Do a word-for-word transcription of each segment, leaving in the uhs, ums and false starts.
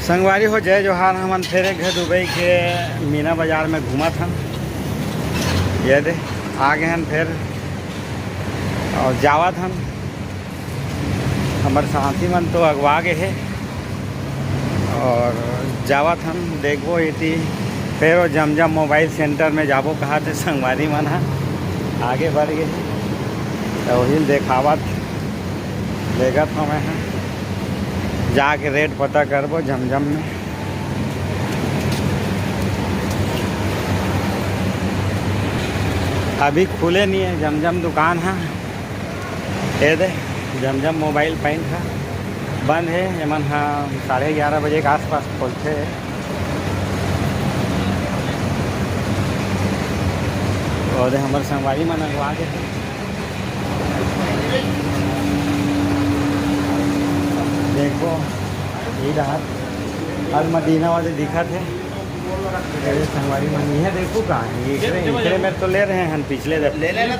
संगवारी हो, जय जोहार। हमन फेर एक घर दुबई के मीना बाजार में घूमत हन। ये दे, आ गए हन फेर और जावत हन। हमर साथी मन तो अगवा गए हे और जावत हन, देखबो एती। फेर वो जमजम मोबाइल सेंटर में जाबो कहा थे, संगवारी मन ह आगे बढ़ गए, तो वही देखावत लेगत हमें ह। जाके रेट पता करबो जमजम में। अभी खुले नहीं है जमजम दुकान है। ये दे, जमजम मोबाइल पॉइंट है, बंद है। एमन ह साढ़े ग्यारह बजे के आसपास खोलते हैं। और हमर संगवारी मन अगवा के देखो, ये डहर अल मदीना वाले दिखत है। अरे संगवारी मन, ये देखो का, ये एकरे, एकरे में तो ले रहे हैं पिछले दफे। ले लेना।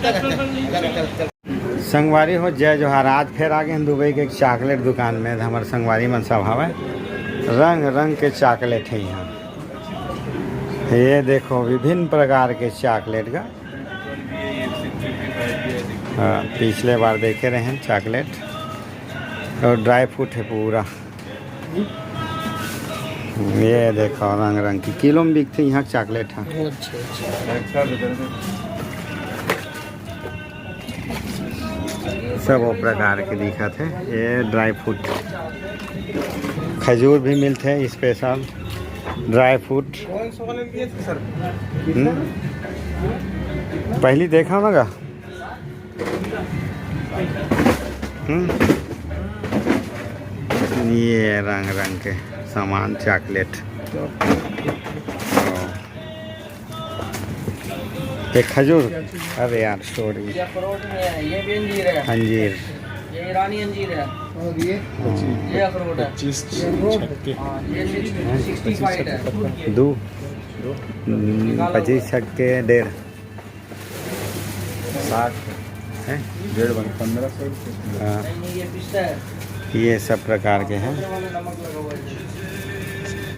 संगवारी हो, जय जोहार। आज फेर आ गए हैं दुबई के एक चॉकलेट दुकान में। हमर संगवारी मन सब हवे, रंग रंग के चॉकलेट है यहाँ। ये देखो, विभिन्न प्रकार के चॉकलेट का। हाँ, पिछले बार देखे रहे हैं चॉकलेट। और ड्राई फ्रूट है पूरा। ये देखो, रंग रंग की किलो में बिकते यहाँ चॉकलेट है। अच्छा, अच्छा। सब वो प्रकार के दिखत है। ये ड्राई फ्रूट, खजूर भी मिलते हैं, स्पेशल ड्राई फ्रूट। कौन सा वाला लिए थे सर? हम्म? पहली देखा ना गा? हम्म? ये रंग रंग के सामान, चॉकलेट। एक खजूर, अरे यार, सॉरी। ये अखरोट में है, ये भी अंजीर है। अंजीर। ये ईरानी अंजीर है। और ये? हाँ। ये अखरोट है। पच्चीस छक्के। हाँ, ये सिक्सटी फाइव है। दो। हम्म, पच्चीस छक्के डेढ़। साठ। हैं? डेढ़ बन, पन्द्रह सौ रुपये। हाँ। नहीं, नहीं, ये पिस्ता है। ये सब प्रकार के हैं। ये वाला नमक लगा हुआ है।